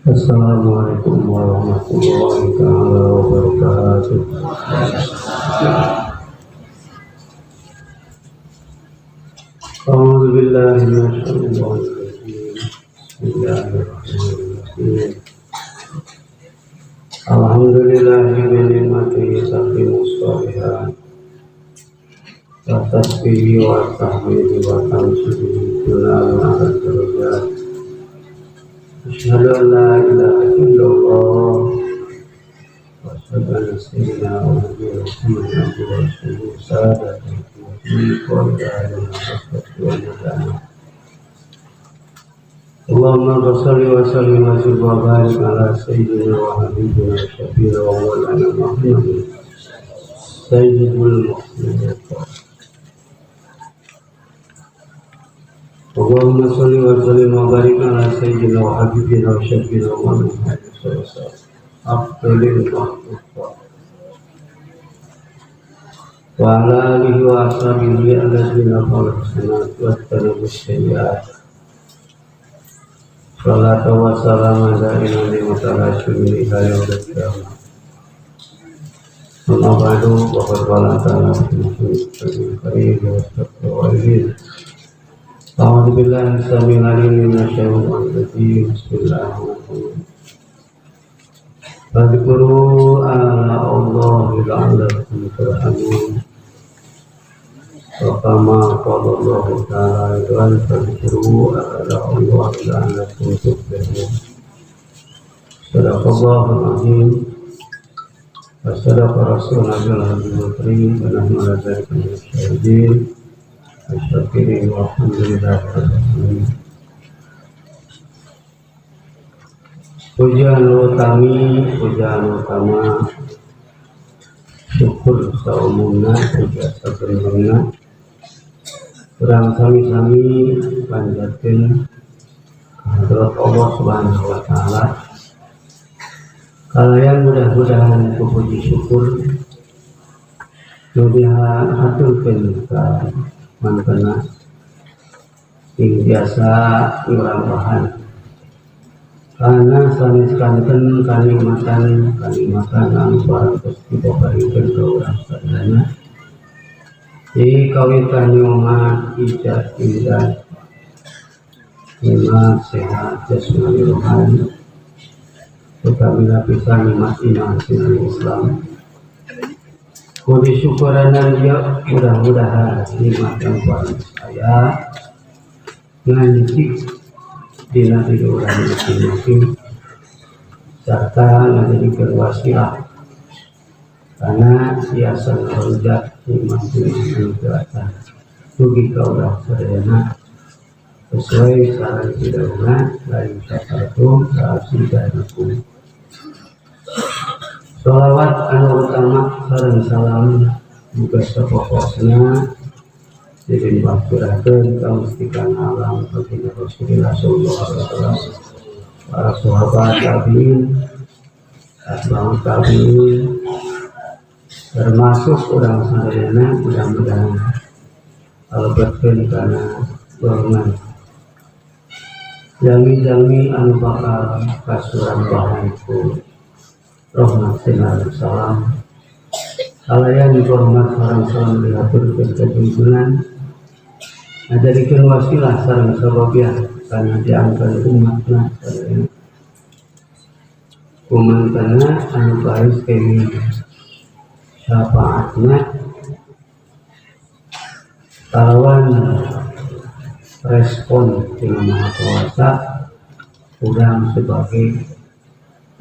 Assalamualaikum warahmatullahi taala wabarakatuh. أعوذ بالله من الشيطان الرجيم. بسم الله الرحمن الرحيم. الحمد لله بنعمته تتم الصالحات والتسبيح والتحميد والتمجيد كل على الدرجات. أشهد أن لا إله إلا الله وأشهد أن سيدنا ونبينا محمد عبده ورسوله سادة المسلمين وإلى وصحبه. اللهم صل وسلم وزد وبارك على سيدنا وحبيبنا وشفيعنا ومولانا محمد سيد المخلوقات. اللهم صل وسلم وبارك على سيدنا وحبيبنا وشفيعنا ومولانا محمد أفضل المخلوقات وعلى آله وأصحابه الذين خلقوا الحسنات واجتنبوا السيئات. صلاة وسلام دائما لمتلاشم إلى يوم القيامة. أما بعد، وقد قال تعالى في الكريم والتقوى: أعوذ بالله السميع العليم من الشيطان الرجيم. بسم الله الرحمن الرحيم. فاذكروا آلاء الله لعلكم ترحمون. وكما قال الله تعالى أيضا: فاذكروا آلاء الله لعلكم تفلحون. صدق الله العظيم وصدق رسولنا العظيم الكريم، ونحن على ذلك من الشاهدين الشاكرين، والحمد لله رب العالمين. Pujian utami, pujian utama, syukur saumumna, puja sabenerna urang sami-sami panjatkeun kehadrat Allah Subhanahu wa taala. Kalayan mudah-mudahan puji syukur nu dihaturkeun ka mantena sing biasa ngurampahan karena sanes kanten kanikmatan kanikmatan anu parantos dipaparinkeun ka urang sadayana di kawitan nyomat ijat indah nikmat sehat jasmani rohani, utamina pisan nikmat iman sinan Islam. Puji syukuranan dia, mudah-mudahan nikmat yang parantos aya ngancik dina diri urang masing-masing serta ngajadikeun wasilah karena biasa ngarujak nikmat anu teu dugi ka urang sadayana sesuai saran pidana lain syakartum la azidannakum. Sholawat anu utama sareng salam muga sapokosna dilimpahkeun ka mustikan alam baginda Rasulullah sallallahu alaihi wasallam, para sahabat, tabi'in, atba'ut tabi'in, termasuk urang sadayana. Mudah-mudahan kalebetkeun kana golongan jalmi-jalmi anu bakal kasurambahan ku rahmat sinar salam. Kalayan hormat sareng salam dihaturkeun ka junjungan ngajadikeun wasilah sareng sababiah kana diangkat umatna sadayana kumantana anu baris kenging syafaatna kalawan respon dengan Maha Kuasa urang sebagai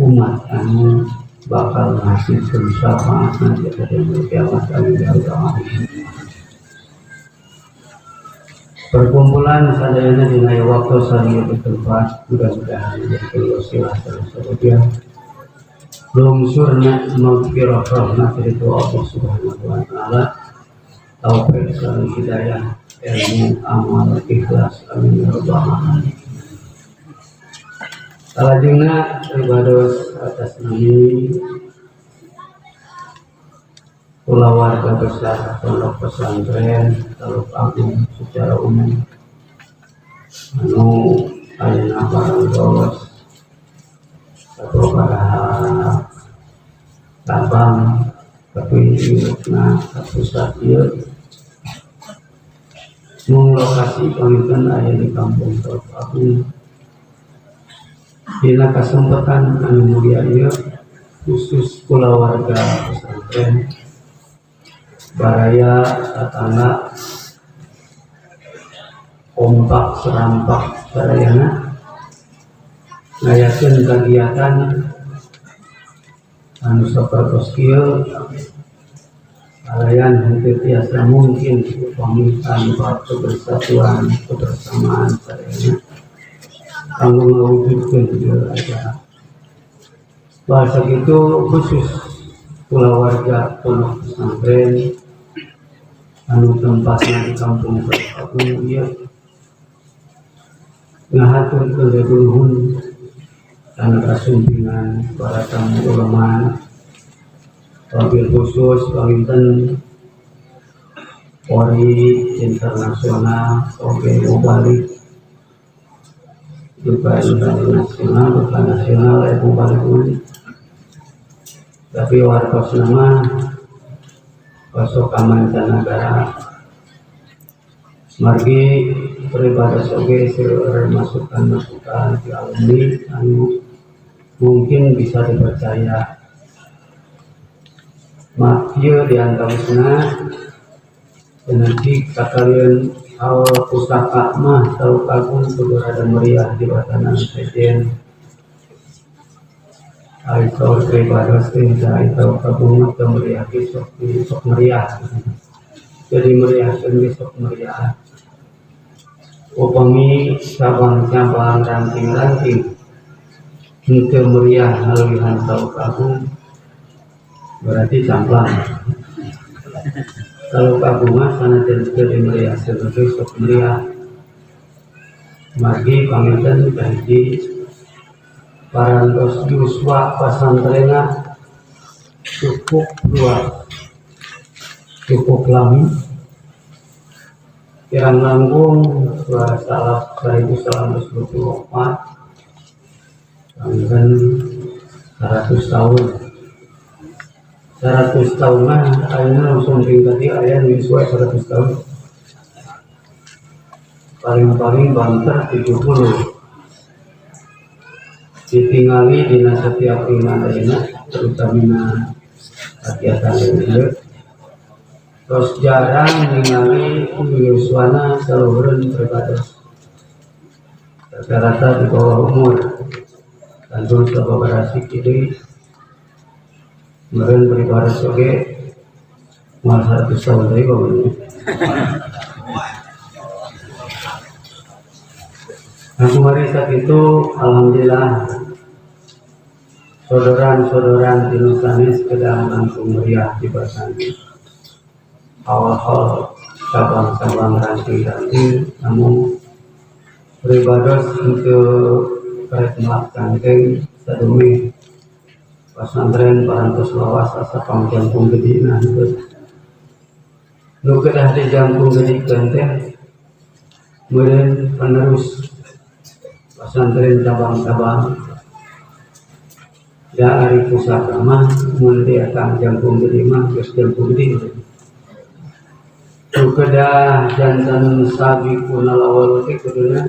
umat anu bakal menghasilkan syafaat nanti pada kiamat. Amin ya rabbal alamin. Perkumpulan sadayana dina waktu sarieu di tempat mudah-mudahan menjadi wasilah sareng sababiah lungsurna maghfirah rahmat dari Allah Subhanahu wa taala, taufik sareng hidayah, ilmu, amal, ikhlas. Amin ya rabbal alamin. Salajengna pribados atas nami kulawarga besar Pondok Pesantren Teluk Agung secara umum anu ayeuna parantos Tapi indukna ka pusat ieu mung lokasi panginten aya di Kampung Teluk Agung. Dina kasempatan anu mulia ieu, khusus kulawarga pesantren, baraya tatangga, kompak serampak sadayana ngayakeun kagiatan anu sapertos kieu kalayan henteu tiasa mungkin upami tanpa kebersatuan, kebersamaan sadayana kanggo ngawujudkeun ieu acara. Bahasa itu khusus kulawarga pondok pesantren anu tempatna di Kampung Teluk Agung ieu ngahaturkeun nuhun kana kasumpingan para tamu ulama, wabil khusus panginten Polri internasional oge mubalig, duka internasional duka nasional eh mubalig mah, tapi wartos nama osok ka mancanagara. Margi pribados oge seueur masukan-masukan di alumni anu mungkin bisa dipercaya. Ieu diantawisna nanti kakalian awal pusaka mah Teluk Agung kudu rada meriah di batanan sejen. Ari saur pribados teh da Teluk Agung mah teu meriah ge sok sok meriah. Jadi meriahkeun ge sok meriah. Upami cabang-cabang, ranting-ranting henteu meriah ngaleuwihan Teluk Agung, berarti camplang. Teluk Agung mah sanajan teu dimeriahkeun oge sok meriah. Margi panginten kahiji, parantos yuswa pasantrenna cukup luas, cukup lami, kirang langkung salah 1924, panginten 100 tahun. 100 tahun mah ayeuna langsung tadi aya nu yuswa 100 tahun, paling-paling banter 70. Ditingali dina setiap lima ayeuna, terutamina kegiatan ieu, terus jarang ningali yuswana saluhureun pribados, rata-rata di bawah umur. Tentu sababaraha deui meureun pribados oge moal 100 tahun deui bae. Nah, kemarin saat itu alhamdulillah sodoran-sodoran di sanes kedah langkung meriah di basan awal-awal cabang-cabang, ranting-ranting, namun pribados untuk karek melak cangkeng sadumi pesantren parantos lawas asa pangjangkung gede. Nah, nu kedah dijangkung gedekeun teh meureun penerus pesantren cabang-cabang. Da ari pusaka mah mun di akang jangkung gede mah geus jangkung gede. Nu kedah janten sabiqunal awal teh kuduna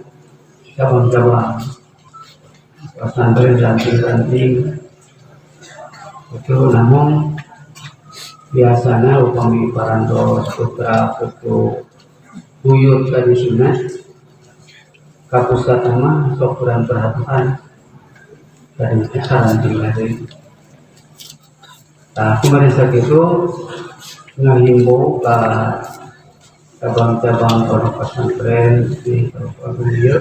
cabang-cabang pesantren, ranting-ranting itu. Namun biasanya upami parantos putra putu buyut tradisional ka pusat mah sok kurang perhatian dari ranting deui. Nah, kemarin saat itu ngahimbau ka cabang-cabang pondok pesantren di Kabupaten ieu,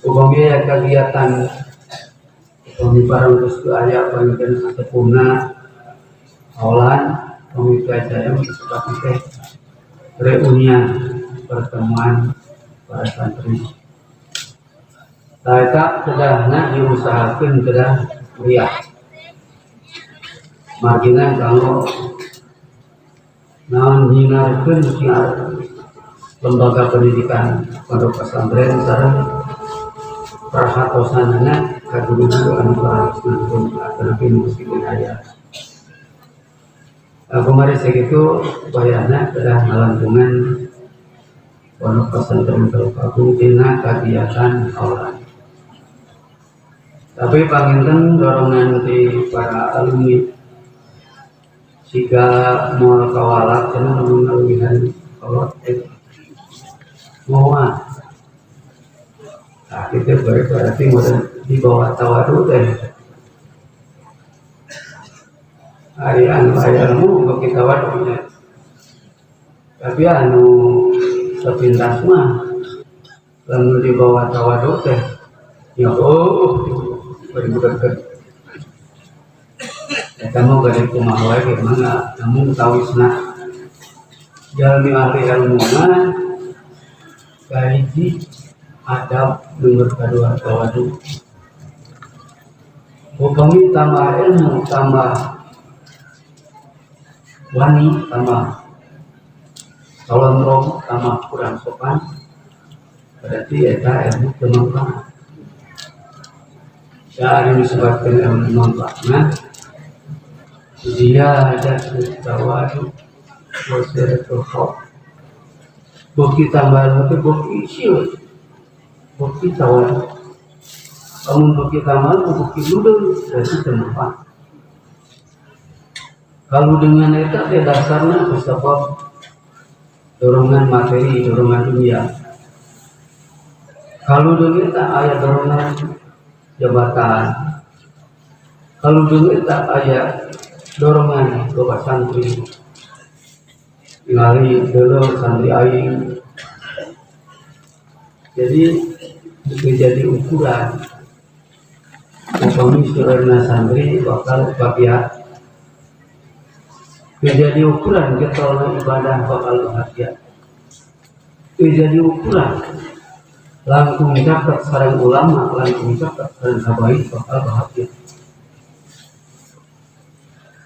upami aya kegiatan, upami parantos teu aya panginten sesepuhna awalan, upami teu aya disebut teh reunian, pertemuan para santri. Nah, eta kedahna diusahakeun kedah meriah. Margina kanggo naon, nyinarkeun siar lembaga pendidikan pondok pesantren sareng perhatosanana ka guru-guru anu parantos nangtung atanapi masih aya. Kemarin segitu bayana kedah ngalangkungan Pondok Pesantren Teluk Agung dina kagiatan haulan. Tapi panginten dorongan di para alumni siga moal kawalak cenah lamun ngaluwihan kolot teh moal. Nah, itu berarti meureun di bawah tawadu teh. Ari anu aya ilmu beuki tawadu nya. Tapi anu sepintas mah lamun di bawah tawadu teh ya oh bari budak-budak. Eta mah bari kumaha wae ge mangga, namun tawisna jalmi ahli ilmu mah kahiji adab nomor kadua tawadu. Upami tambah ilmu tambah wani tambah kalondrong tambah kurang sopan berarti eta ilmu teu manfaat. Ya, ini disebutkan ilmu manfaatna ziyadatu tawadu wa ziyadatul khauf. Beuki tambah ilmu teh beuki sieun, beuki tawadu. Lamun beuki tambah ilmu beuki ludeung berarti teu manfaat. Kalau dengan eta teh dasarna kusabab dorongan materi, dorongan dunia. Kalau dengan eta aya dorongan jabatan. Kalau dengan eta aya dorongan loba santri. Ningali deuleu santri aing. Jadi menjadi ukuran upami seueurna santri bakal bahagia. Menjadi ukuran getolna ibadah bakal bahagia. Menjadi ukuran langkung caket sareng ulama, langkung caket sareng habaib bakal bahagia.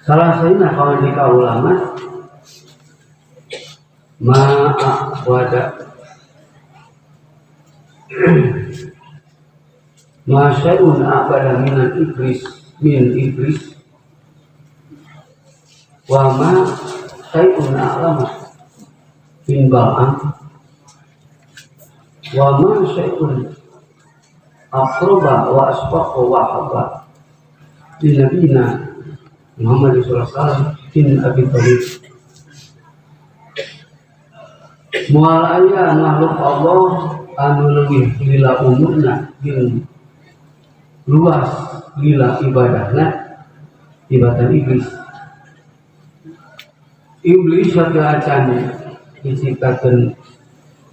Salah satunya pangandika ulama ma'abada ma syai'un abada minan iblis min iblis wa ma syai'un a'lama min bal'am wa ma syai'un aqraba wa asfaqa wa habba li nabiyina Muhammad sallallahu alaihi wasallam bin Abi Thalib. Moal aya makhluk Allah anu leuwih lila umurna jeung luas lila ibadahna tibatan iblis. Iblis sateuacan diciptakeun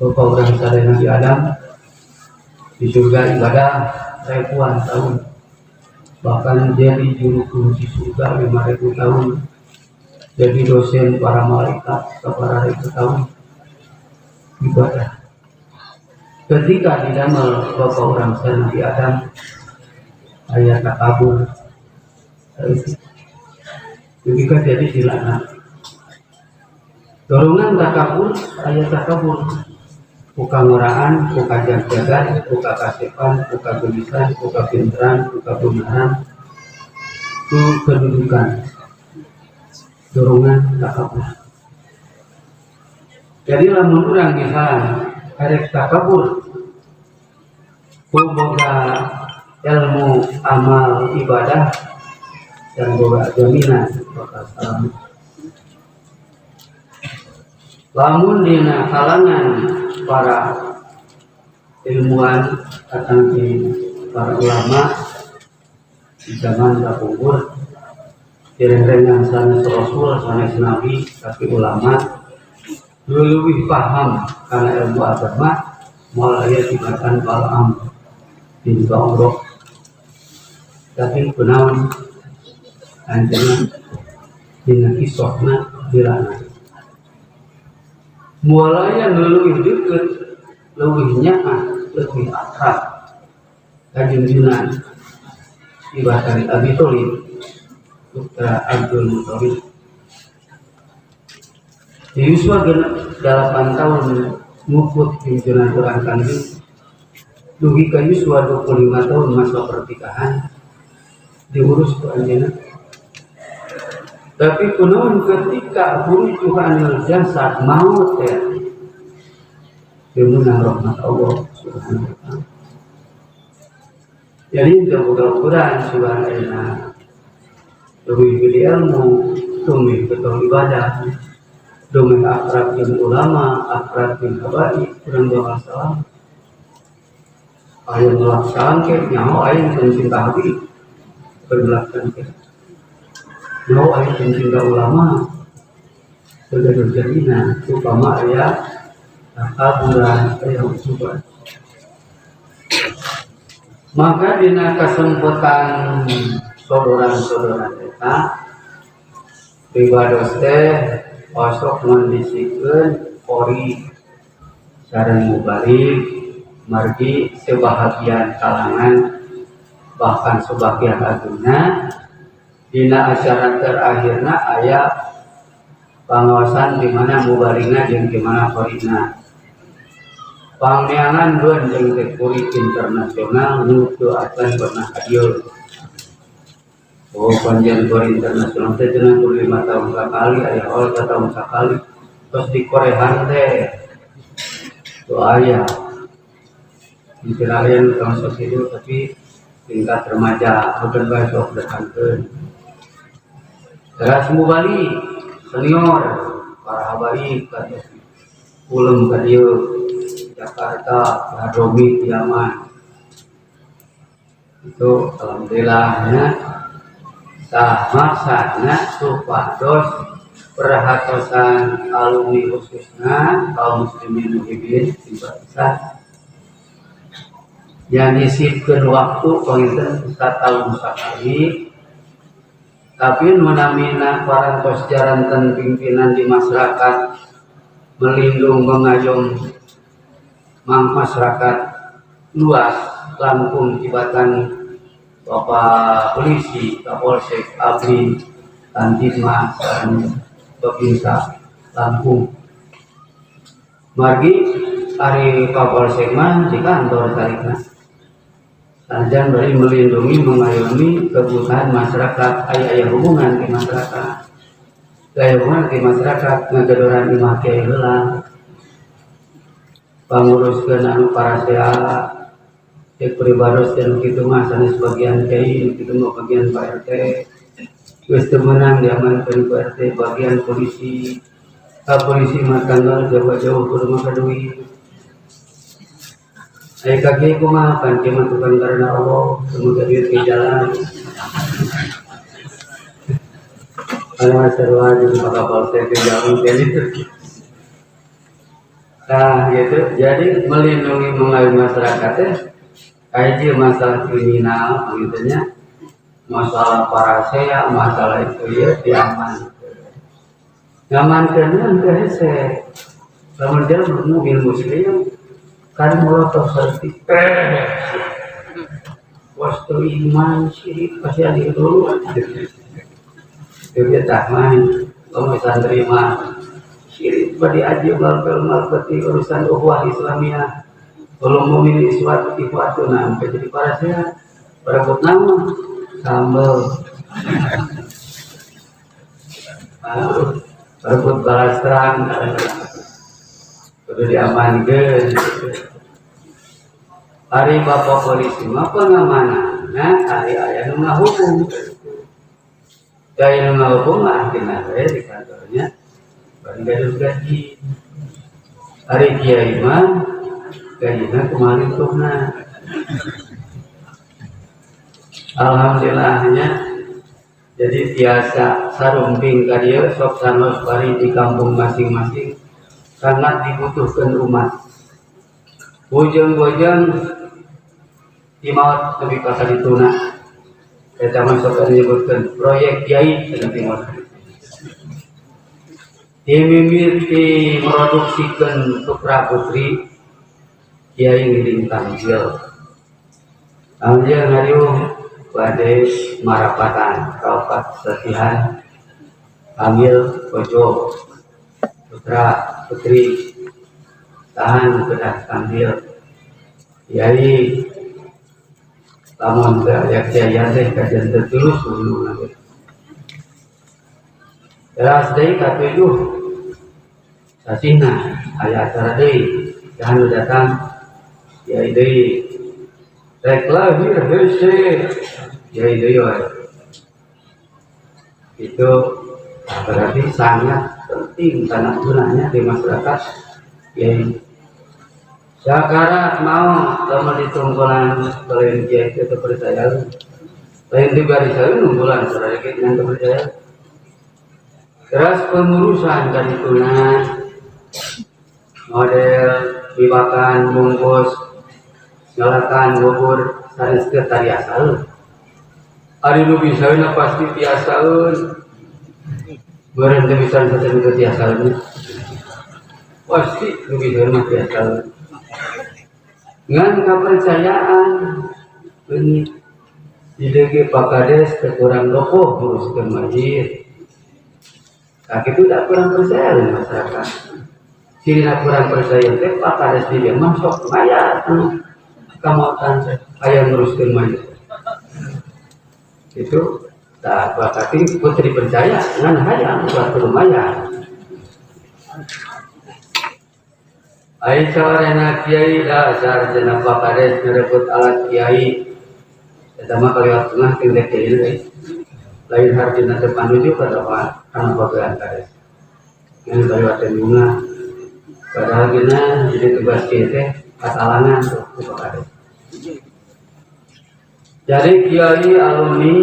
bapa urang sadaya Nabi Adam di surga ibadah ribuan tahun, bahkan jadi juru kunci surga 5.000 tahun, jadi dosen para malaikat sabaraha ribu tahun ibadah. Ketika didamel bapa urang sadaya Nabi Adam aya takabur, ketika jadi dilaknat. Dorongan takabur, aya takabur ku kangoraan, ku kajag-jagan, ku kasepan, ku kagelisan, ku kapinteran, ku kabenaran, ku kedudukan. Dorongan takabur. Jadi lamun urang misalnya arek takabur ku boga ilmu amal ibadah dan boga jaminan bakal selamat. Lamun dina kalangan para ilmuwan atau di para ulama di zaman kapungkur dereng-rengan sanes rasul sanes nabi tapi ulama leuwih paham kana ilmu agama moal aya tibatan Bal'am bin Ba'urah. Tapi kunaon anjeunna dina kisahna dilana moal aya nu leuwih deukeut, leuwih nyaah, leuwih akrab ka junjunan tibatan Abi Thalib putra Abdul Muthalib. Di yuswa genep 8 tahun ngukut junjunan urang kanjeng dugi ka yuswa 25 tahun masa pernikahan diurus ku anjeunna. Tapi kunaon ketika khuruju anil jasad maut ya, meunang rahmat Allah Subhanahu wa taala. Jadi teu boga ukuran subhanallah. Lebih gede ilmu, tumih betul ibadah, dumeh akrab jeung ulama, akrab jeung habaib, kurang bakal salah. Aya melaksanakan ke nyaho aya pencinta habib, bermelaksanakan ke. Nyaho aya pencinta ulama, sudah terjadinya, upama aya takaburan, aya usuban. Maka dina kesempatan sodoran-sodoran eta pribados teh osok ngondisikeun qori sareng mubalig margi sebahagian kalangan bahkan sebagian agungna dina acara terakhirna aya pangaosan di mana mubaligna jeung di mana qorina. Pangneangan beun jeung teh qori internasional nu teu acan pernah ka dieu. Oh, panjang qori internasional teh cenah kudu 5 tahun sakali, aya haul satahun sakali. Terus di Korean teh teu aya. Mungkin aya nu termasuk hidup tapi tingkat remaja bukan bae sok datangkeun. Teras mubalig senior para habaib kados ulem ka dieu Jakarta, Hadromi, Yaman. Itu alhamdulillahnya tah maksudna supados perhatosan alumni khususna kaum muslimin muhibin simpatisan yang disipkeun waktu panginten satahun sakali tapi nu namina parantos jaranten pimpinan di masyarakat melindung mengayom mang masyarakat luas langkung tibatan Bapak Polisi, Kapolsek, Abri, Kantibmas, dan Babinsa Lampung. Margi ari Kapolsek mah di kantor tarikna. Sanajan bari melindungi, mengayomi kebutuhan masyarakat, aya-aya hubungan ke masyarakat. Aya hubungan ke masyarakat ngagedoran imah kiai heula. Panguruskeun anu parasea cek pribados dan kitu mah sanes bagian kiai, kitu mah bagian Pak RT. Geus teu meunang diamankeun ku RT bagian polisi. Ka polisi mah tanggal jauh-jauh kudu make duit. Aya ka kiai kumaha pan kieu mah tukang karena Allah, teu make duit ke jalan. Anu sarua jeung Pak Kapolsek ke jalan kieu. Nah, gitu. Jadi melindungi mengayomi masyarakat teh kayak masalah kriminal, gitu nya, masalah parasea, masalah itu ya diamankan. Ngamankeun teh hese. Lamun dia mobil muslim kan molotov saeutik. Wastu iman syirik pasti ada dulu. Dia tak main, kamu santri mah syirik badi aji malpel malpeti urusan ukhuwah Islamiyah. Kalau mau milih suatu ikhwatuna sampai jadi para sehat, berebut nama sambel, berebut balas terang, kudu diamankeun. Ari bapak polisi mah pengamanan, ari aya nu ngahukum. Gaya nu ngahukum mah akhirna we di kantornya bari gaduh gaji. Ari kiai mah gajina kumaha lingkupna. Alhamdulillahnya jadi tiasa sarumping ka dieu sok sanos bari di kampung masing-masing sangat dibutuhkan umat. Bujeng-bujeng di maut lebih pasal dituna. Eta mah sok menyebutkan proyek kiai cenah di maut. Dimimiti produksikan putra putri kiai ngiring tanggil. Alhamdulillah ngariung bade marapatan rapat satihan panggil bojo putra putri tahan kedah tanggil kiai lamun teu aya kiai teh kajian teu tulus ngono. Teras deui katujuh sasihna aya acara deui, saha nu datang? Kiai deui. Rek lahir hese, kiai deui wae. Itu berarti sangat penting karena gunanya di masyarakat kiai. Sekarang mau lamun ditunggulan lain kiai itu kepercayaan, lain di barisan nunggulan saudara yang kepercayaan. Terus pengurusan kadituna model bibakan bungkus ngalakan bubur sanes teu tariasaeun. Ari nu bisaeun pasti tiasaeun. Meureun teu bisa saten teu tiasaeun. Pasti nu bisaeun mah tiasaeun. Ngan kepercayaan leungit. Di DG Pak Kades teu kurang dokoh nguruskeun masjid. Nah, itu tidak kurang percaya di masyarakat. Cirina kurang percaya teh Pak Kades di dia mah sok mayar anu kamotan aya nguruskeun masjid. Itu tak berarti putri percaya ngan hayang buat lumayan. Ai sawarena kiai dasar cenah Pak Kades ngerebut alat kiai. Eta mah kaliwat tengah ting teh kiai deui. Lain harjuna teh panuju ka kana pagawean kades. Ngan kaliwat teh bunga. Padahal gina jadi tugas kiai teh katalangan tuh ku Pak Kades. Jadi kiai alumni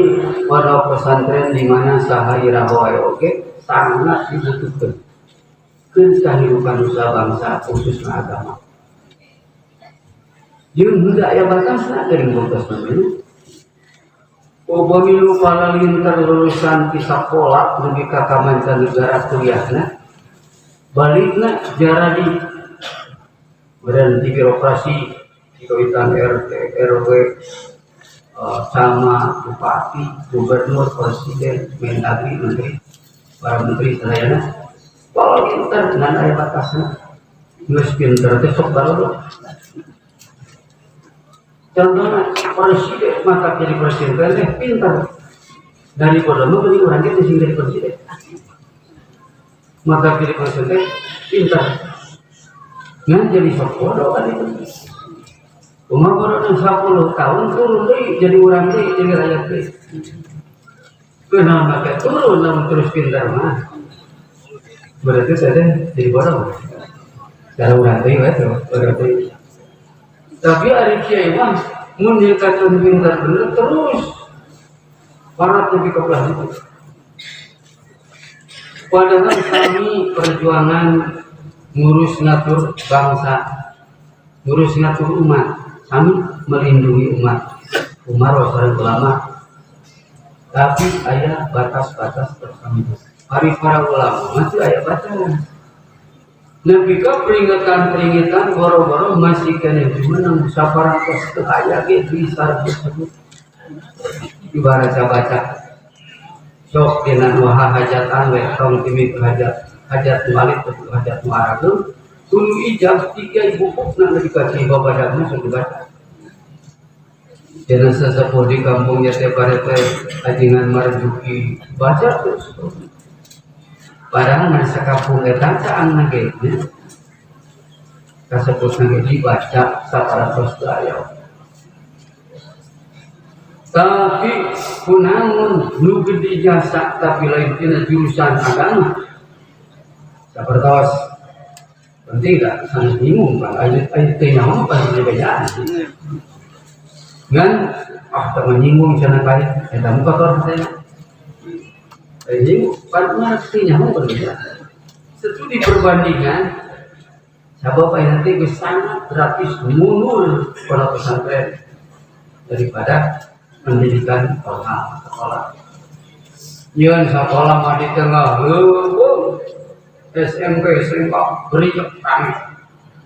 pondok pesantren di mana saha iraha wae oge sangat dibutuhkan. Keun kahirupan nusa bangsa khususna agama. Jeung henteu aya batasna geuning batasna mah. Upami nu palalinter lulusan ti sakola dugi ka mancanegara kuliahna balikna jaradi berhenti birokrasi di kawitan RT, RW, sama bupati, gubernur, presiden, mendagri, menteri, para menteri sadayana. Palinter ngan aya batasna. Geus pinter teh sok baru. Contohnya presiden maka jadi presiden teh pinter. Dari bodoh mah beli urang ge sing jadi presiden. Maka jadi presiden teh pinter. Ngan jadi sok bodoh kan itu. Umur bodoh 10 tahun turun deui jadi urang deui jadi rakyat deui. Kunaon make turun lamun terus pinter mah. Berarti saya teh jadi bodoh. Cara urang deui we tuh berarti. Tapi ari kiai mah mun dikatakan pintar bener terus parat lebih ke belah itu. Padahal kami perjuangan ngurus ngatur bangsa, ngurus ngatur umat, kami melindungi umat. Umar sareng ulama. Tapi aya batas-batas tertentu. Ari para ulama masih aya batas. Nepi ka peringatan-peringatan boro-boro masih keneh jumeneng saparantos teu aya ge disebut. Dibaca-baca. Sok dina nu hajatan we tong timik hajat, hajat nu alit atau hajat nu arageung kudu ijab tiga bukukna nepi ka cai babadagna sok dibaca. Dina sesepuh di kampung teh bare teh ajengan Marjuki baca terus. Padahal ngan sakampung eta caangna ge nya. Kaseputna ge dibaca saparatos teu aya. Tapi kunaon nu gede jasa tapi lain tina jurusan agama. Sapertos penting tak sanes bingung kan aya aya teh nyaho mah pasti bejaan. Ngan teu menyinggung cenah bae eta muka kotor teh. Ini kan ngerti nyaho berbeda. Studi perbandingan sabab aya nanti geus sangat gratis mundur pada pesantren daripada pendidikan formal sekolah. Nyeun sekolah mah di tengah leuweung SMP SMK beriak rame.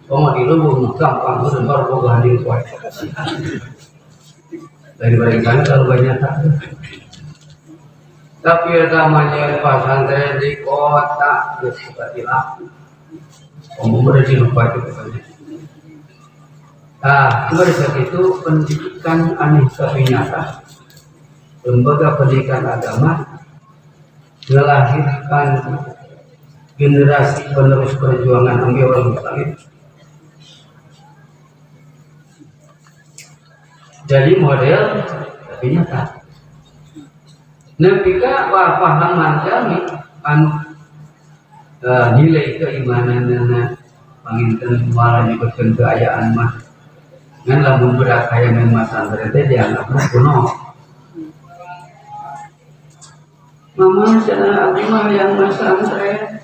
Komo di leuweung mah gampang meureun baru boga handing poe. Dari bareng kalau banyak tak. Tapi eta mah nyeun pesantren di kota geus seperti laku. Komo meureun di lupa itu pokoknya. Nah, mereka itu pendidikan aneh tapi nyata. Lembaga pendidikan agama Melahirkan generasi penerus perjuangan Anbiya wal Mursalin. Jadi model tapi nyata. Nepi ka pahaman kami anu nilai keimananana panginten malah nyebutkeun keayaan mah. Ngan lamun berat aya nu masantren teh dianggapna kuno. Mama cenah abdi mah hayang masantren.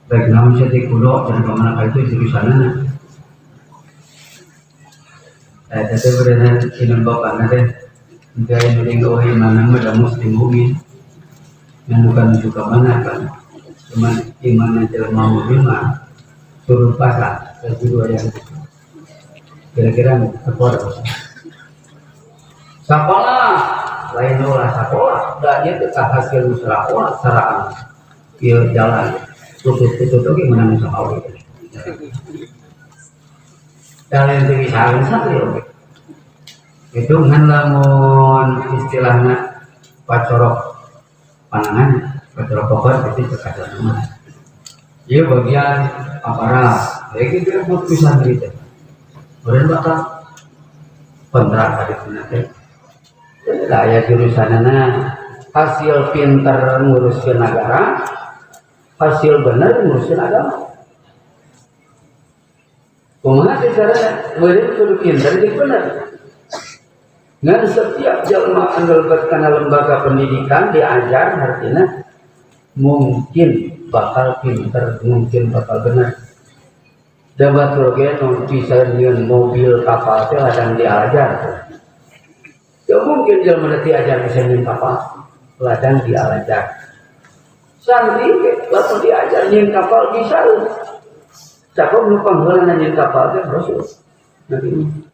Baik naon sia teh kuno cenah ka mana ka itu jurusanana. Eta teh beureunan inun bapana teh. Henteu aya nu eueuh imanna mah da muslim mukmin. Ngan bukan nuju ka mana kan. Cuman imanna jelema mukmin mah turun pasang satu dua yang kira-kira tekor. Sekolah lain ulah sekolah, da ieu teh hasil musyawarah saraan ieu jalan tutut-tutut oge menang sahawe. Jalan teh bisa santri oge. Itu ngan lamun istilahna pacorok panangan, pacorok pokok itu cekasar mah. Ieu bagian aparat, ya gitu buat pisan teh. Kemudian bakal kontrak tadi teh. Lah aya jurusanana hasil pinter nguruskeun negara, hasil bener nguruskeun agama. Kumaha teh carana? Meureun kudu pinter jeung bener. Ngan setiap jelema anu lebet kana lembaga pendidikan diajar artinya mungkin bakal pinter, mungkin bakal bener. Da batur ge nu bisa nyieun mobil kapal teh ladang diajar. Ya mungkin jelema teh diajar bisa nyieun kapal, ladang diajar. Santri ge lamun diajar nyieun kapal bisa. Cakep nu pangheulana nyieun kapal teh Rasul. Nabi.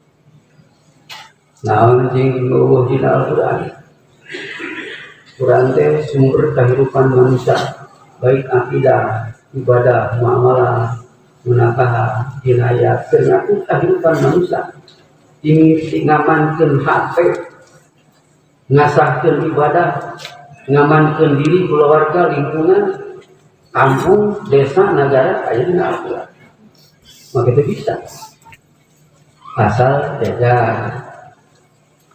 Naon jeung eueuh dina Al-Qur'an. Quran teh sumber kehidupan manusia, baik akidah, ibadah, muamalah, munakah, jinayat, ternyata kehidupan manusia. Ini ngamankeun hate, ngasahkeun ibadah, ngamankeun diri, keluarga, lingkungan, kampung, desa, negara, aya dina Al-Qur'an. Maka itu bisa. Asal diajar.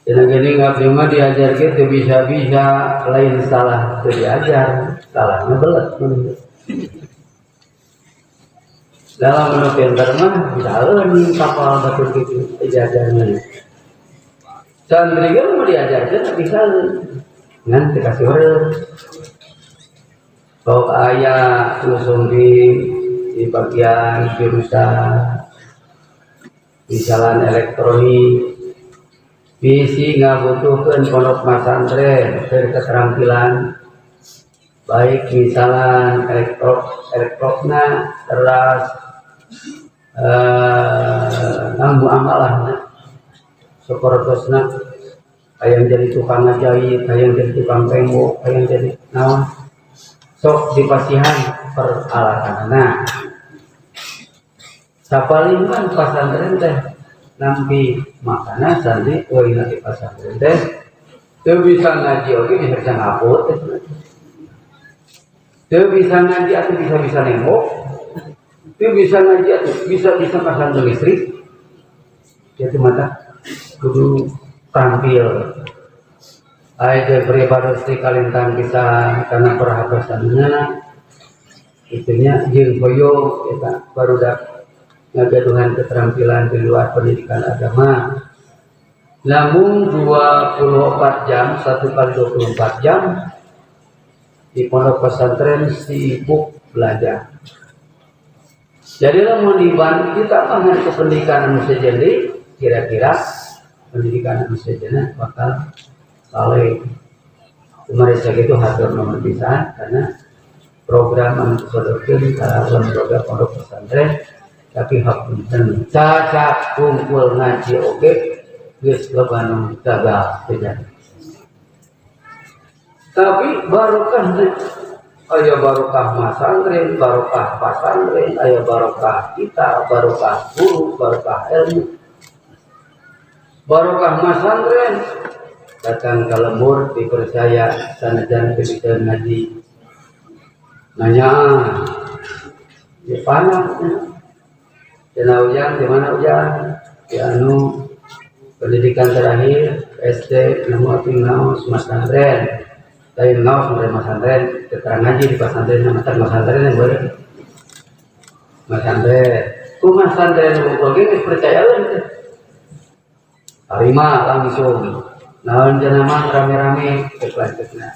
Dina geuning abdi mah diajar ge teu bisa-bisa, lain salah teu diajar, salahna belet. Dalam menu pinter mah bisa leuning kapal batur kitu diajarna. Santri ge mun diajarkeun teu bisa ngan teu kasih heureum. Sok aya nu sumping di bagian jurusan misalan elektronik bisi ngabutuhkeun pondok masantren keur keterampilan baik misalan elektrokna teras muamalahna sapertosna hayang jadi tukang ngajahit, hayang jadi tukang tembok, hayang jadi naon sok dipasihan peralatanna. Sapalih mah pasantren teh nampi makana santri euy nanti pasantren teh teu bisa ngaji oge bisa bisa ngaput teh. Teu bisa ngaji atuh bisa-bisa nembok. Teu bisa ngaji atuh bisa-bisa pasang listrik. Jadi mata kudu tampil. Aya teh pribadi kalintang pisan karena perhabasanna itunya jeung hoyong eta barudak ngagaduhan keterampilan di luar pendidikan agama. Namun 24 jam, 1 kali 24 jam di pondok pesantren sibuk belajar. Jadi lamun dibanding kita mah ke pendidikan anu sejen kira-kira pendidikan anu sejenna bakal saleh. Kemarin saya itu hatur nomor pisan karena program anu disodorkeun ka lembaga pondok pesantren tapi hapunten caca kumpul ngaji oge geus loba nu gagal terjadi. Tapi barokah aya barokah masantren, barokah pasantren, aya barokah kita, barokah guru, barokah ilmu. Barokah masantren Datang ke lembur dipercaya, sanajan teu bisa ngaji, nanya di mana cenah Ujang, di mana Ujang? Ya, anu pendidikan terakhir SD, nemu atuh ngaos masantren, lain ngaos mulai masantren, terang ngaji di pesantren, nama masantren yang boleh masantren ku masantren unggul ge geus percaya teh, tarima langsung. Naon cenah mah, rame-rame cek lanceukna.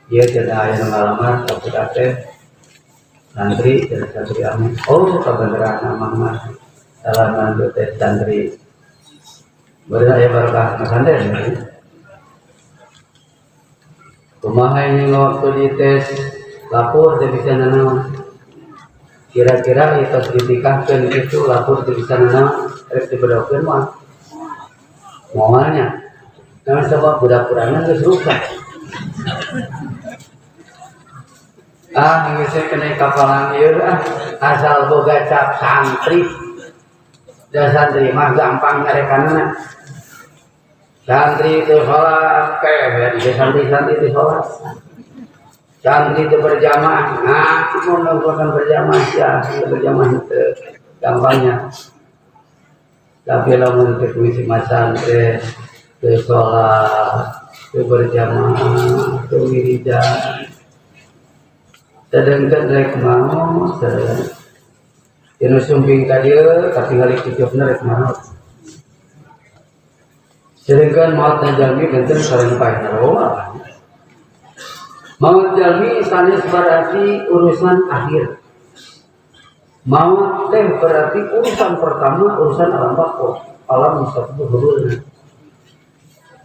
Ieu cenah aya nu ngalamar ka budak teh, santri cenah, santri anu, oh, kabeneran amang mah salaman teh santri. Beureun aya barokah masantren. Kumaha ini waktu dites lapor teu bisa nanaon? Kira-kira itu ditikahkeun itu lapor teu bisa nanaon, rek dibedokeun mah moalnya. Nah, sebab budak kurangan geus rusak. Ah, geus kena kapalan ieu ah, asal boga cap santri. Da santri mah gampang nyarekanna. Santri itu sholat, kayak ya santri-santri itu sholat. Santri itu berjamaah, nah, mau melakukan berjamaah ya, berjamaah itu gampangnya. Tapi lamun teu ngisi masantren, teu sholat, teu berjamaah, teu wiridan. Sedangkan rek mau, sedangkan nu sumping ka dieu katingali cicupna rek maot. Sedangkan maut jalmi benten sareng paeh. Maut jalmi sanes berarti urusan akhir. Maut teh berarti urusan pertama, urusan alam bako, alam sakubuhurna.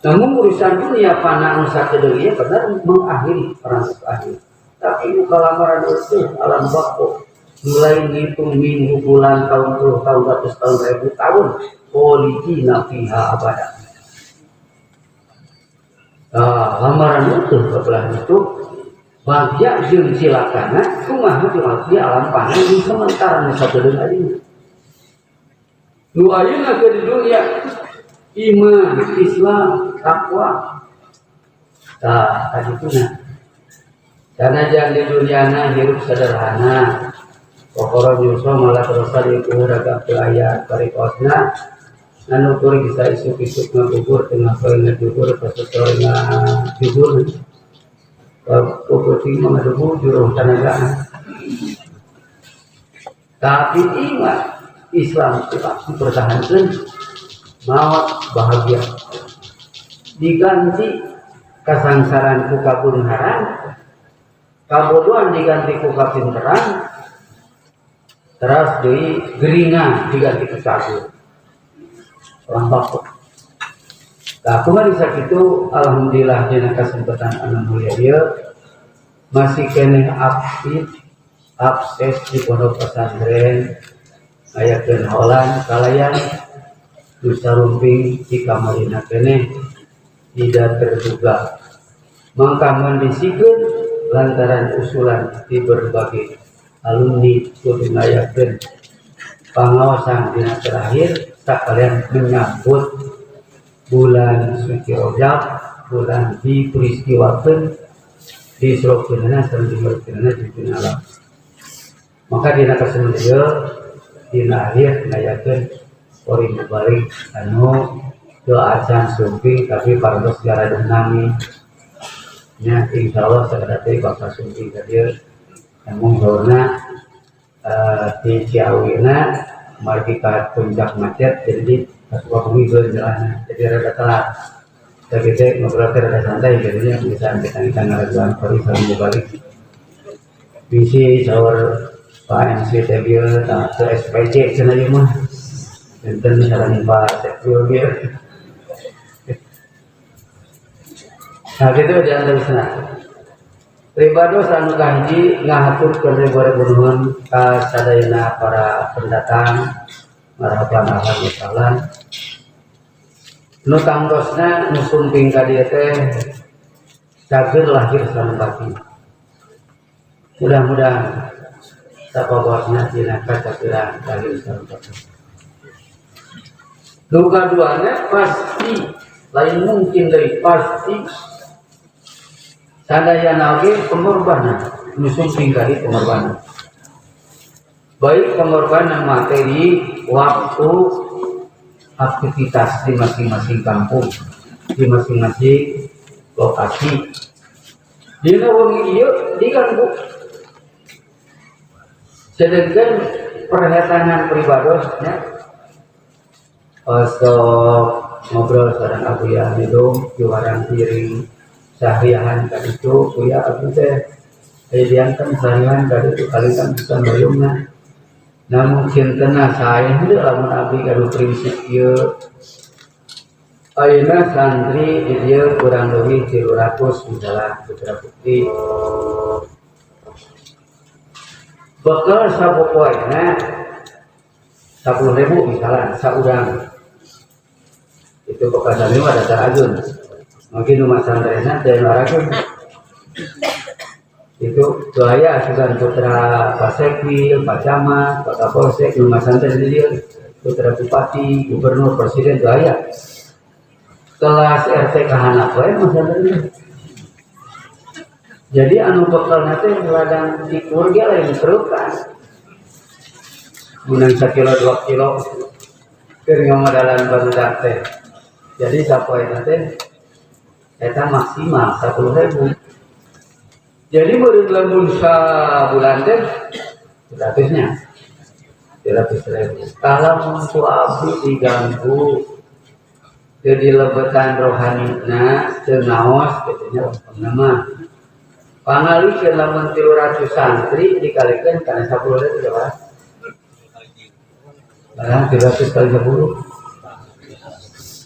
Namun urusan dunia fana anu sakedeung ieu benar mengakhiri proses akhir. Tapi nu kalamaran itu alam bako, mulai ngitung minggu, bulan, tahun, puluh tahun, ratus tahun, ribu tahun, khalidina fiha abada. Ah, lamaran itu setelah itu bahagia jeung cilakana kumaha di alam fana di sementara nu sakedeung ayeuna. Nu ayeuna ke di dunia iman, Islam, takwa. Tah, tadi itu nah. Karena jangan di dunia hirup sederhana. Pokoknya nyusul malah terus di raga teu aya parikosna. Anu kuring bisa isuk-isuk ngabubur, tengah poe ngajuhur, pas sore ngajuhur. Peuting mah ngaduhur jurung tanagaan. Tapi ingat, Islam tetap dipertahankan, maut bahagia. Diganti kasangsaran ku kabeungharan, kabodohan diganti ku kapinteran, terus deui geringan diganti ku cagur. Orang bako. Nah, kumaha sakitu, alhamdulillah dina kesempatan anu mulia ieu masih keneh aktif akses di pondok pesantren, ngayakeun haolan kalayan dusa rumping di kamarina keneh tidak terduga, mangka ngondisikeun lantaran usulan di berbagai alumni kudu ngayakeun pangaosan dina terakhir sakalian menyambut bulan suci Rajab, bulan diperistiwakeun disrokeunana sareng dimerkeunana di alam. Maka dina kesempatan ieu dina akhir ngayakeun qori mubalig anu teu acan sumping tapi parantos garadeuh nami nya. Insyaallah sagala teh bakal sumping ka dieu, namun saurna di Ciawina margi ka puncak macet, jadi di Sukabumi jalan, jadi rada telat. Tapi teh ngobrol teh rada santai, jadinya bisa kita kita ngaraguan qori sareng mubalig. Bisi saur Pak MC teh bieu tah teu SPC cenah ieu mah. Enten sareng Pak Sekpil bieu. Nah, gitu di antawisna. Pribados anu kahiji, ngahaturkeun ribu-ribu nuhun ka sadayana para pendatang, marhaban, ahlan wa sahlan. Nu tangtosna nu sumping ka dieu teh cager lahir sareng batin. Mudah-mudahan sapabosna dina kacageran lahir sareng batin. Nu kaduana pasti Lain mungkin deui, pasti sadayana oge pengorbanan, nu sumping ka pengorbanan. Baik pengorbanan materi, waktu, aktivitas di masing-masing kampung, di masing-masing lokasi. Dina wengi ieu diganggu. Sedangkan perhetangan pribadosnya, sok ngobrol sareng Abuya Hamidum juarang piring sahriahan ka ditu. Kuya, abdi teh aya dianten sahriahan ka ditu, kali kan bisa hoyongna. Namun cintena saya henteu lamun abdi gaduh prinsip ieu. Ayeuna santri di dieu kurang lebih 300 misalnya, putra putri. Bekal sapopoena 10.000 misalnya saurang. Itu bekal santri mah dasar ajun. Mungkin rumah santrina dan arajun. Itu doaya sugan putra Pak Sekwil, Pak Camat, Pak Kapolsek, rumah santri di dieu, putra bupati, gubernur, presiden doaya. Kelas RT kahanap we santri. Jadi anu bekal teh ladang tikur ge lain serukan. Menang sakilo 2 kilo keur ngamodalan barudak teh. Jadi sapoe teh eta maksimal 10.000. Jadi meureun lamun sabulan teh ratusnya 300.000. Kalau ku abdi diganggu jadi lebetan rohanina teu ngaos kitu nya, lempengna mah pangalikeun lamun 300 santri dikalikan kana 10 ribu berapa? Barang 300 kali 10.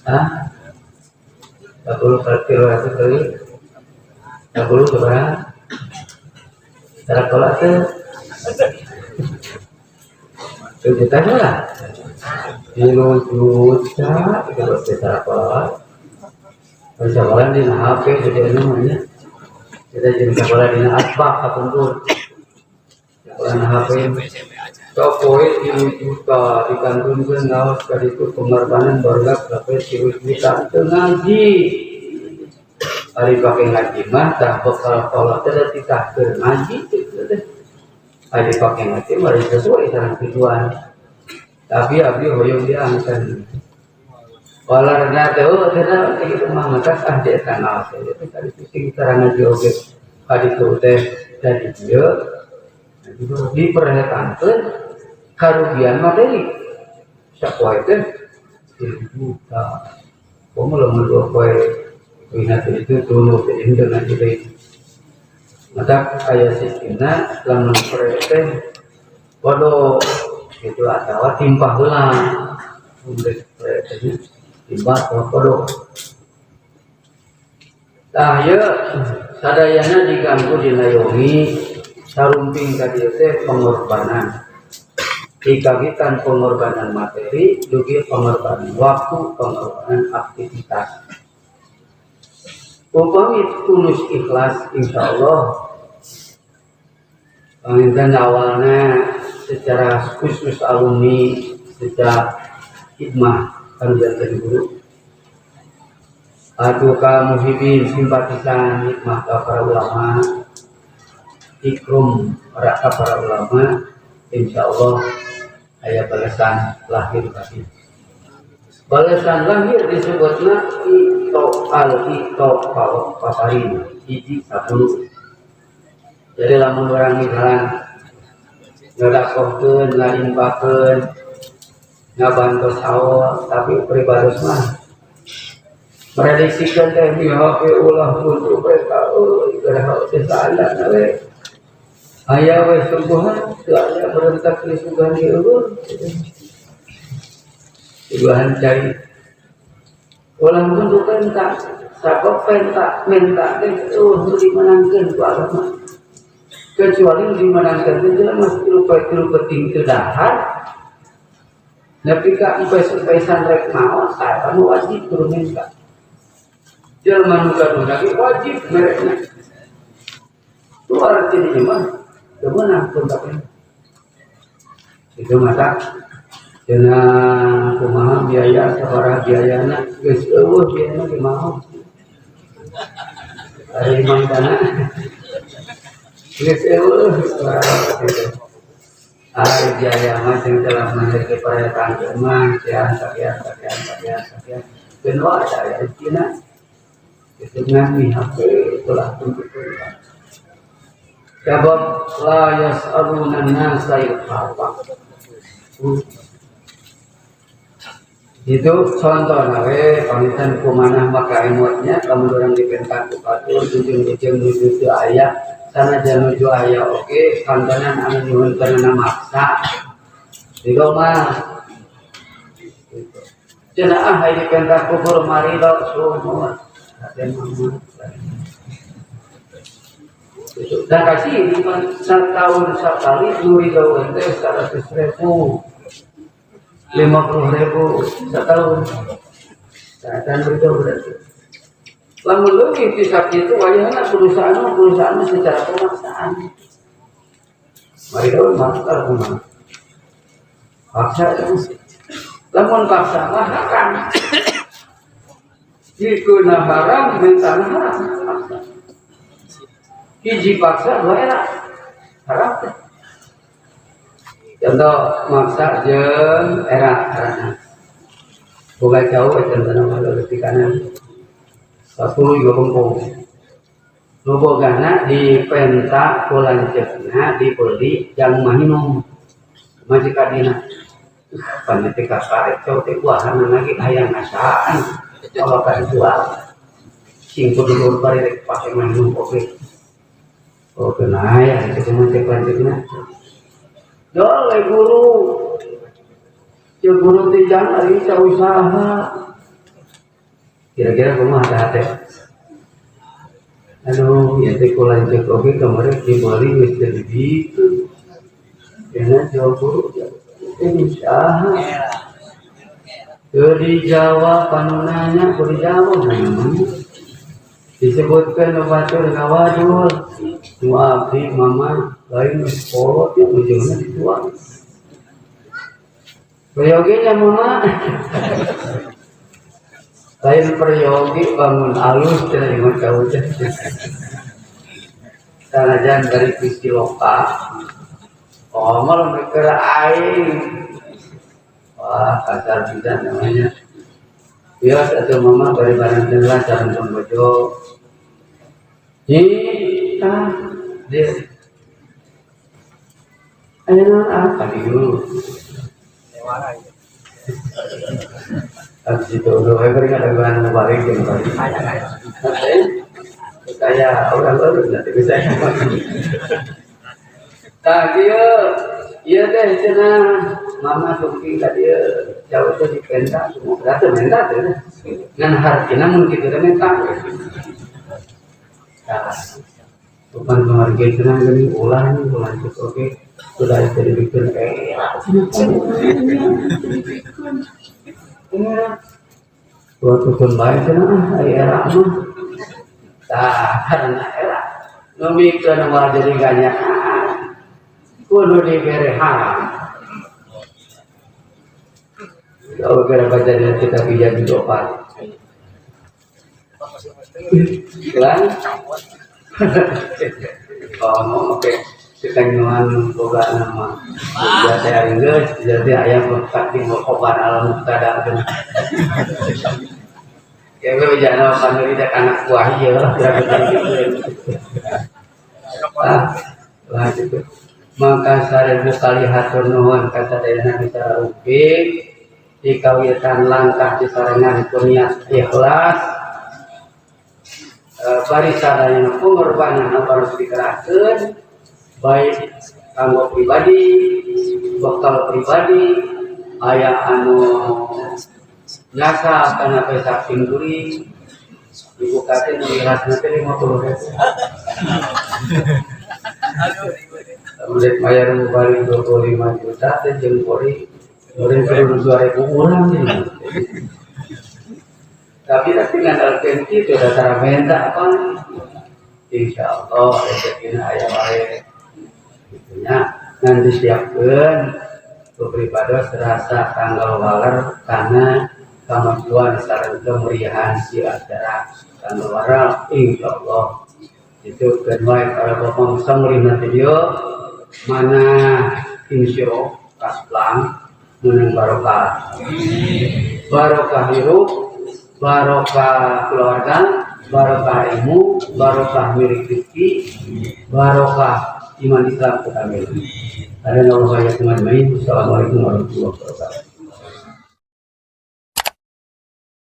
Hah? 10 kali 300 kali 10 berapa? Cara kolak teh 1 juta lah. 3 juta itu secara kolak. Sekolah di HP jadi namanya. Kita jadi sekolah di asbak kapungkur. Sekolah di HP. Sapoe 3 juta dikantunkeun ngaos ka ditu, pengorbanan barudak sapoe 3 juta teu ngaji. Ari pake ngaji mah tah bekal kolot teh da titah keur ngaji kitu teh. Ari pake ngaji mah sesuai sareng tujuan. Tapi abdi hoyong diangkat. Walarna teh oh teh kitu mah matak ah di eta ngaos teh kali sing cara ngaji oge ka ditu teh dari dieu diperhatikan karugian materi sapoe teh 1 juta. Komo lamun 2 poe ingat itu tulu jadi dengan itu maka aya sistemna lamun pre teh waduh itu atawa timpah heula pre teh timpah atau kodo. Tah, ieu sadayana diganggu dina yomi sarumping ka dieu teh pengorbanan. Dikagitan pengorbanan materi, dugi pengorbanan waktu, pengorbanan aktivitas. Upami tulus ikhlas, insya Allah panginten awalnya secara khusus alumni sejak khidmah kan jadi guru atau ka muhibin simpatisan hikmah ka para ulama, ikrum para ulama, insya Allah aya balasan lahir batin. Balasan lahir disebutna ito al ito paparin hiji 10. Jadi lamun orang misalnya nyodakohkeun, ngainfakeun, ngabantos haul, tapi pribados mah prediksikan teh mihake ulah untuk mereka euy gara teh salah we aya we suguhan teu aya berentak di suguhan di eueuh suguhan cai ulah untuk pentak sabab pentak minta teh eueuh nu dimenangkeun ku agama, kecuali nu dimenangkeun teh jelema tilu poe tilu peuting teu dahar nepi ka empes-empesan rek maot. Eta nu wajib kudu minta. Jelema nu gaduh lagi wajib merekna. Itu artinya mah teu meunang kontaknya. Itu mata. Cenah kumaha biaya sabaraha biayana geus eueuh biayana ge maot. Ari mangkana geus eueuh sabaraha gitu. Ari biaya mah jeung telah menjadi perayaan mah sekian sekian sekian sekian sekian. Keun wae aya rezekina. Itu ngan mihak telah tentukeun. Sabab la yas'aluna nasa ilhafa. Itu contoh nawe pamitan kumanah maka emotnya lamun urang dipenta ku batur ujung-ujung nuju teu aya sanajan nuju aya oge kantenan anu nyuhunkeunana maksa di mah cenah ah hayang dipenta kubur marido sumur raden mama itu dan kasih setahun sekali nurido teh 100.000 50.000 setahun. Nah, dan berita berarti. Lamun leuwih ti sakitu wayahna perusahaan secara pemaksaan. Mari daun maksa kumaha. Paksa itu. Lamun paksa mah haram. Jika haram minta haram paksa. Hiji paksa dua era haram teh. Contoh maksa jeung era karena boga jauh contohna mah leutik kanan 10 juga bengkong nu bogana dipenta ku lanceukna dibeli jang mahinum majikan dina paniti kakarek cau teh buahan lagi hayang ngasaan kalau ka dijual sing kudu dulur bari rek pake mahinum oge oh kena ya itu mah cek lanceukna dole guru ya guru teh jangan ari usaha kira-kira kumaha hate aduh ya teh ku lanceuk oge kemarin dibeli geus teu dibikin cenah jawab guru ini usaha teu dijawab anu nanya kudu dijawab disebutkan nu batur ngawadul nu abdi mama lain geus kolot ya ujungna dijual peryogi nya mama lain peryogi bangun alus cenah imah jauh teh sanajan dari sisi lokal oh malah mereka aing wah kasar pisan namanya biasa atuh mama bari barang teh lah sareng bojo kita dia ayo apa dulu habis itu udah beri ada bahan balik yang balik saya orang baru nanti bisa tak dia iya teh cenah mama suki ka dia jauh teh dipenta semua berarti minta teh ngan hartina mun kitu teh minta tah bukan keluarga cenah geuning ulah nih ulah gitu oke sudah jadi bikin era dua tukun bae cenah ari era mah tah karena era nu mikeun moal jadi ganyakan kudu dibere haram kalau kira baca di kitab Ijaz Opat lan oh oke kita nyuan boga nama biasa hari geus jadi aya berkat di khobar al mubtada ya gue jangan panuri dak anak buah ieu lah kira-kira gitu ah lah gitu maka 1000 kali hatur nuhun ka sadayana bisa rugi dikawitan langkah disarengan ku niat ikhlas bari sadayana pengorbanan harus dikerahkeun baik kanggo pribadi bekal pribadi aya anu nyasa kana pesak singguri dibukakeun nu ikhlasna teh 50.000 Udah bayar balik 25 juta teh jeung kori murid perlu 2.000 urang nih. Tapi tapi ngandalkeun kitu dasar menta apa insya Allah rezekina aya wae. Gitunya ngan disiapkeun Ku pribados rasa tanggal waler karena kemajuan sareng kemeriahan si acara tanggal waler. Insyaallah itu kedua para bapak samurina video mana insyaallah kasplang menang barokah, barokah hirup, barokah keluarga, barokah ilmu, barokah milik rezeki, barokah iman Islam kita. Ada. Assalamualaikum warahmatullahi wabarakatuh.